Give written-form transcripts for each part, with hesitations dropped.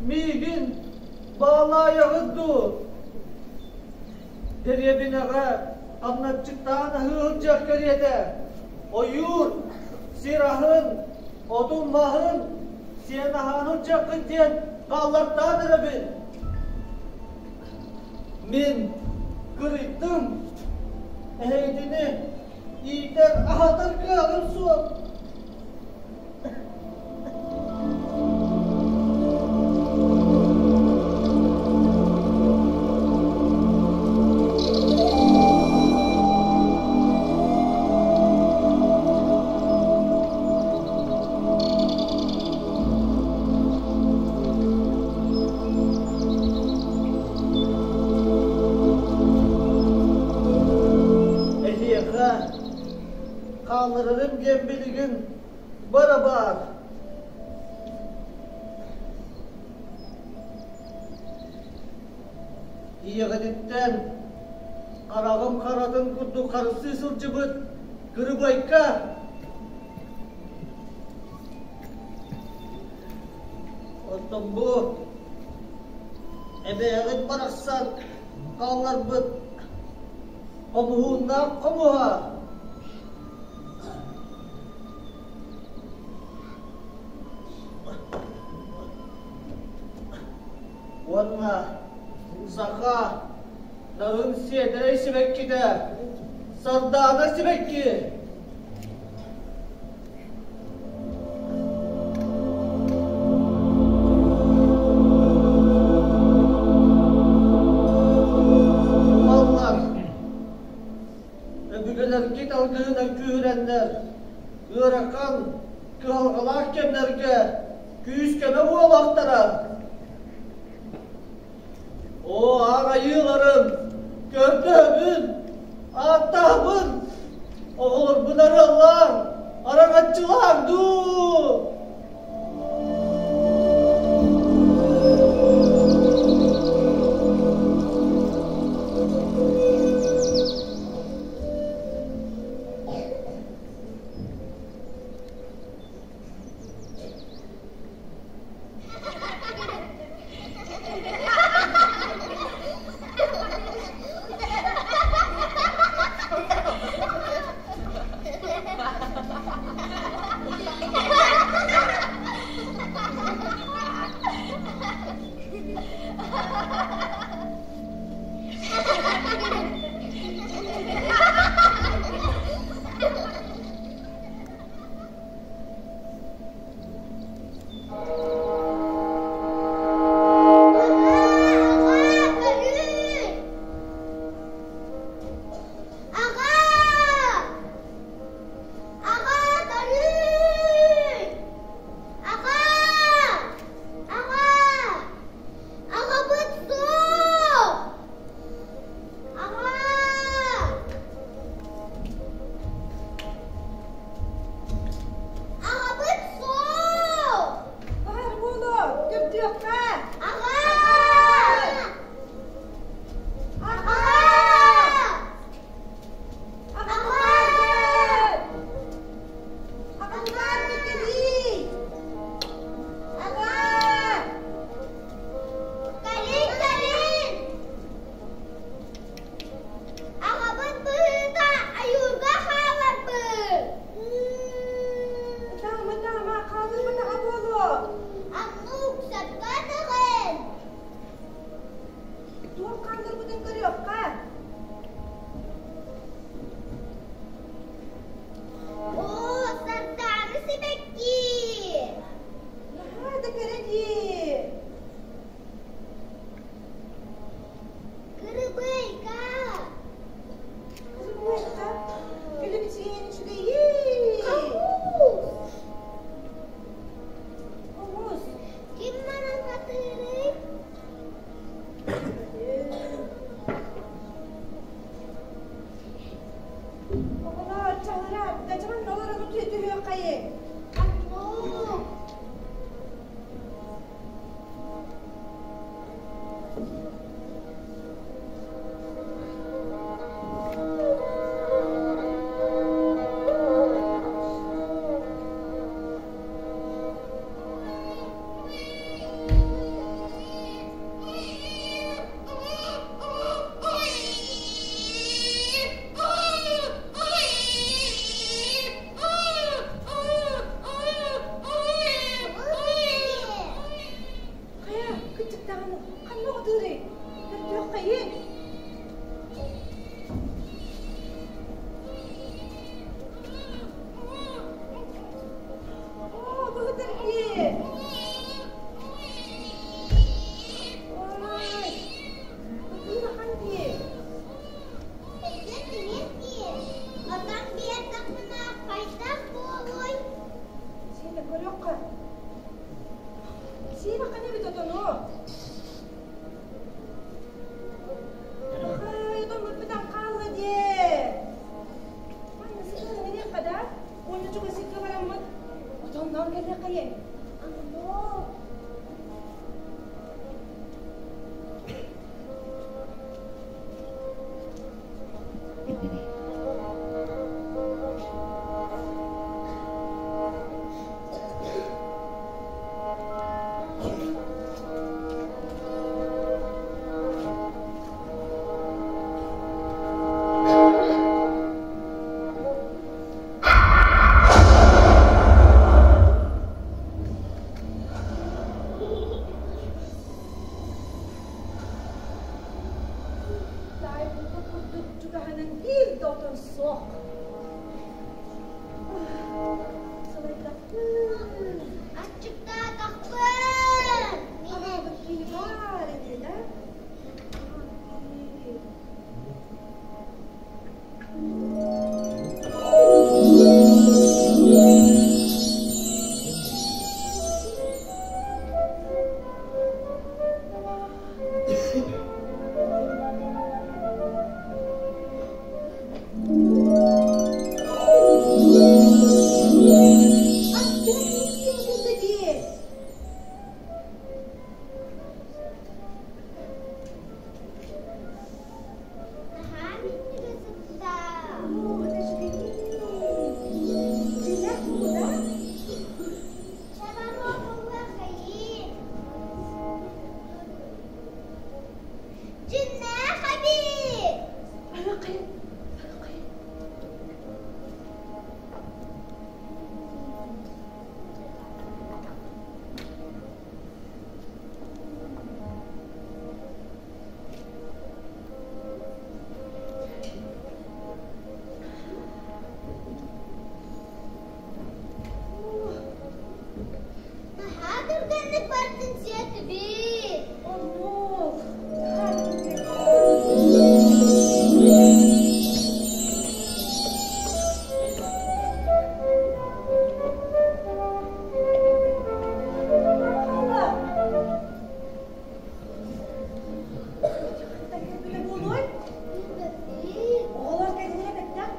Миигин баалаайаҕыт дуу? Дэриэбинэҕэ хамначчыттаан аһыы сылдьыах кэриэтэ ойуур, сир аһын, отун-маһын сиэн аһаан сылдьыаххыт диэн хааллартаан эрэбин. Мин кырыйдым, эһигитини иитэр, аһатар кыаҕым суох. Эһиэхэ хаалларарым диэн билигин бара-баар. Ийэҕититтэн хараҕым харатын курдук харыстыы сылдьыбыт кырыбайка Оттон бу эбээҕит барахсан хаалларбыт хомуһууннаах хомуһа Уонна саха нарын сиэдэрэй сибэккитэ Сардаана сибэкки. Маллар Өбүгэлэргит алгыһынан күүһүрэннэр, ыарахан, кыһалҕалаах кэмнэргэ күүс-көмө буолуохтара. Оо, ааҕайыыларым, көрдөһөбүн, ааттаһабын, оҕолорбун арыаллааҥ, араҥаччылааҥ дуу! Сиэбэххин эбит отону. Ай, отоммут бүтэн хаалла дии. Манна сытыаран иһиэххэ да, уонна чугас сиргэ бараммыт отонноон кэлиэххэйиҥ. Аммоо. Таайбыкка курдук чугаһынан биир да отон суох. Сылайдахпын. Аччыктаатахпын. Аҕабыт киһи баар этэ да. Аччык дии. Наһаа минньигэс сытта. Оо, это үчүгэйдии. Дьиҥнээх буолуо да? Чабаруобуллахайыы. Дьиннээх эбит. Барыаххайын, барыаххайын. Наһаа түргэнник бардын сиэтибит. Оннук. Буолуой? Оҕолор кэллилэр бэттэх.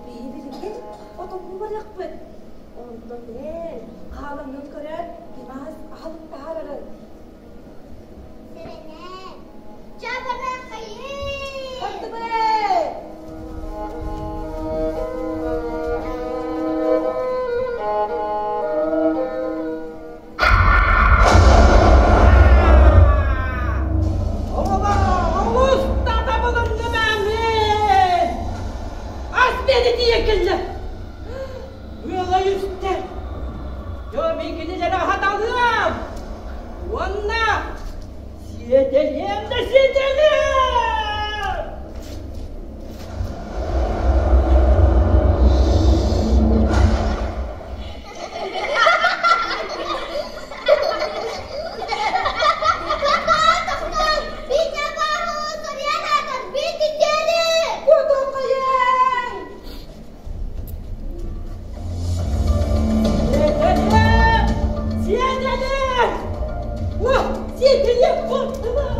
Биһи билигин отоннуу барыахпыт. Онтон эн хаалаҥҥын көрөөт, кимаас аһылык таһаарарын. Сэрэнэн. Чабарахайыы! Бардыбыт! Олус татабылынным мин! Ас мени тиийэ кэллэ. Ыала үстэ. Дьэ мин кинилэри аһаталыам. Уонна сиэтэлиэм да сиэтэлиэм! Кутукайын! Сиэтэлиэм! Сиэтэлиэм! Уа, сиэтэлиэм куттубам!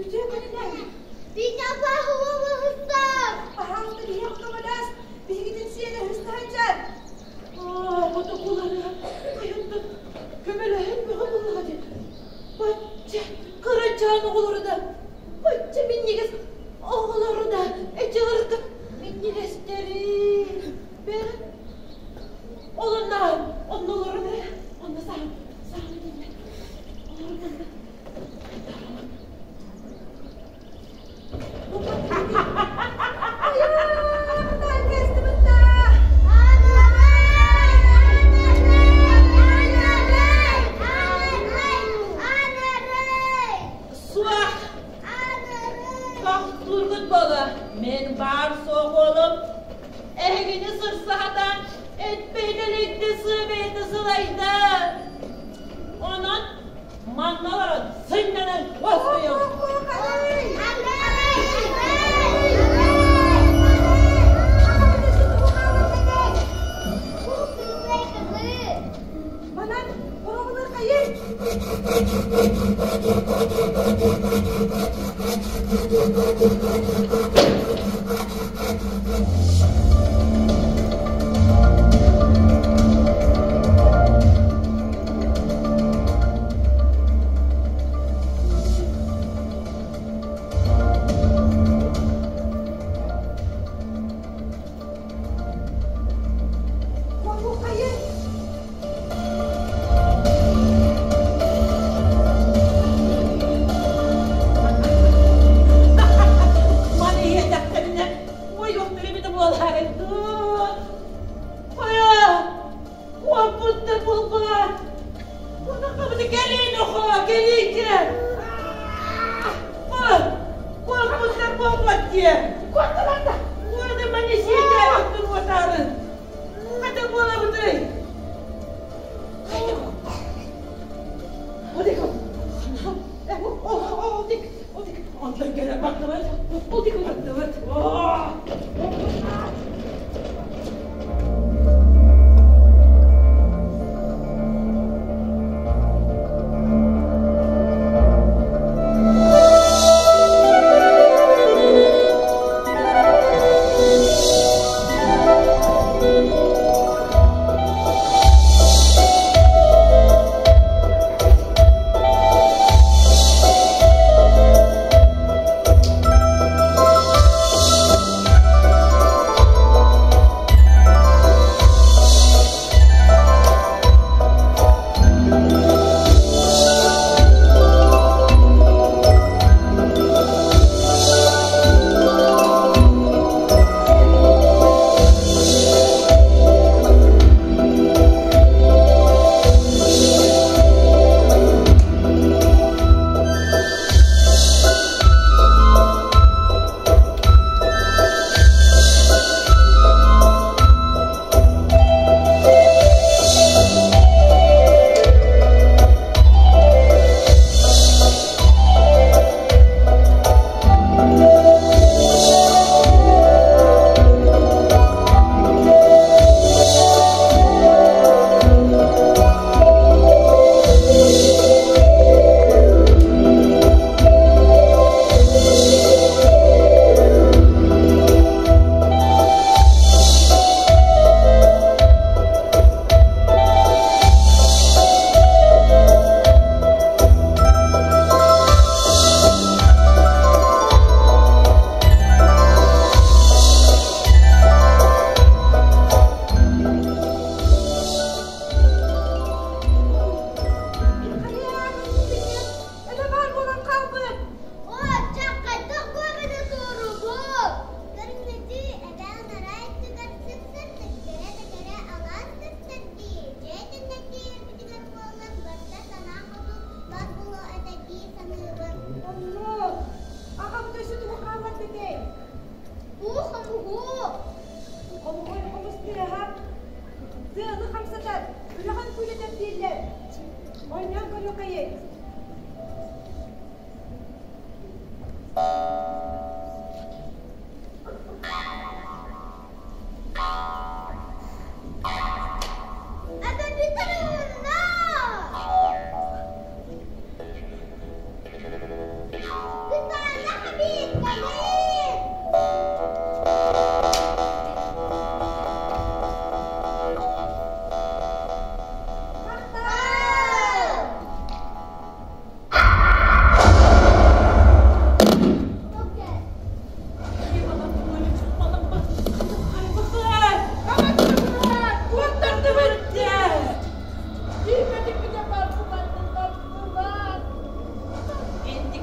Үтүө күнүнэн! Витя Павлова Пожалуйста, биһиэхэ көмөлөс! Биһигитин сиэнэ үһүс сылдьар! Ботокулары хайаттан көмөлөһөн бөҕө буоллаҕа дии. Бачча кырачаан оҕолору да, бачча минньигэс оҕолору да эчэҕиргэ минньигэстэри бэр. Олоннаан, оннуларын эрэ, онно саһан, саһан этиннэр. Олору манна Суох! Тохтуургут буолуо. Мин баар суох уолум. Эһигини сырсаһатан эппит-иликти сыа сылайда. Онон манна олорон сынньанан уоскуйуҥ. Манан боробулар хайы? Куоппук хайы? Маны иһэтэхтэринэ, уойуохтара эбитэ буолаарай дуу? Хайа, куоппуттар буолбулар. Куонахабыты кэлиин охоо, кэлииккэ. Куоппуттар буолбат диэ. Куотталар да! Уода маны сиэтээбиттин уотаарын. Хата буолабытый? Онтон кэлэ бардыбыт. Олдик бардыбыт.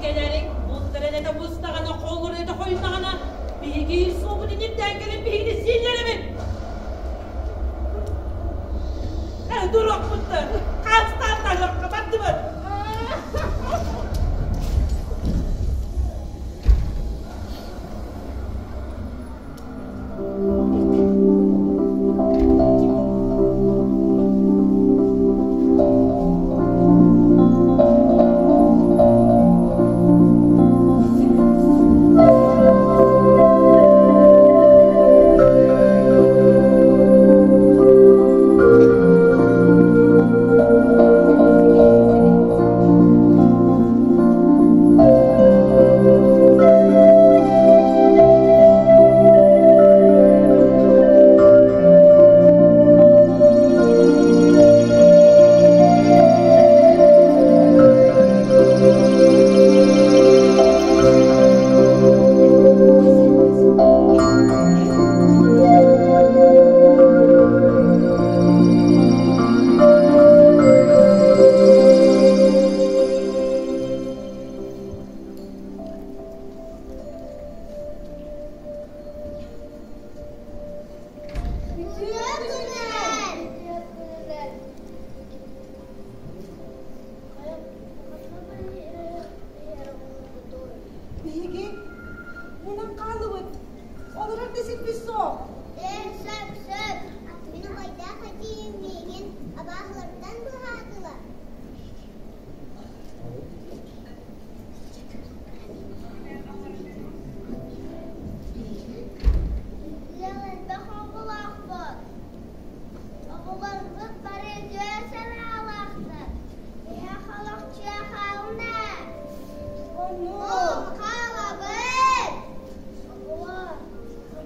кэлээриҥ, бултарын этэ бустаҕына, холлорун этэ хойуннаҕына, биһиги суоппутун ирдээн кэлэн биһигини сииллэр эбит. Дуруохпуттар, хаастаан таһыахха бардыбыт. Үтүө күнүнэн! Биһиги мунан хааллыбыт. Олорор да сирбит суох. Ээ, сөп, сөп. Мин убайдаах эдьиийим миигин абааһылартан быыһаатылар. Ыал элбэх оҕолоохпут. Оҕолорбут бары үтүө санаалаахтар. Иһэх олохчуйа хаална. Оннук хаалабыт. Оҕолор,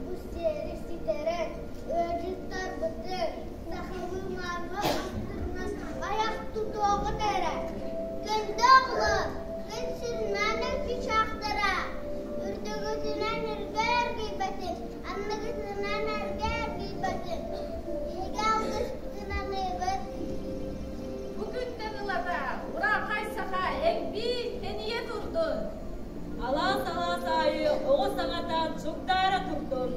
бу сиэри ситэрэн, ыалдьыттарбытын сахалыы мааны астарынан айах тутуоҕут эрэ. Күндү оҕолор, күн сиринэн чыычаахтара, үрдүгүтүнэн үргэ эргийбэтин, анныгытынан эргэ эргийбэтин. Биһиги алгыспытын аныыбыт. Бу күнтэн ылата урааҥхай саха элбии тэнийэ турдун. Алаас-алаас аайы оҕо саҥата чугдаара турдун.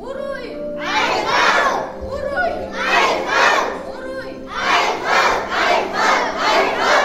Уруй! Айхал! Уруй! Айхал! Уруй! Айхал! Айхал! Айхал!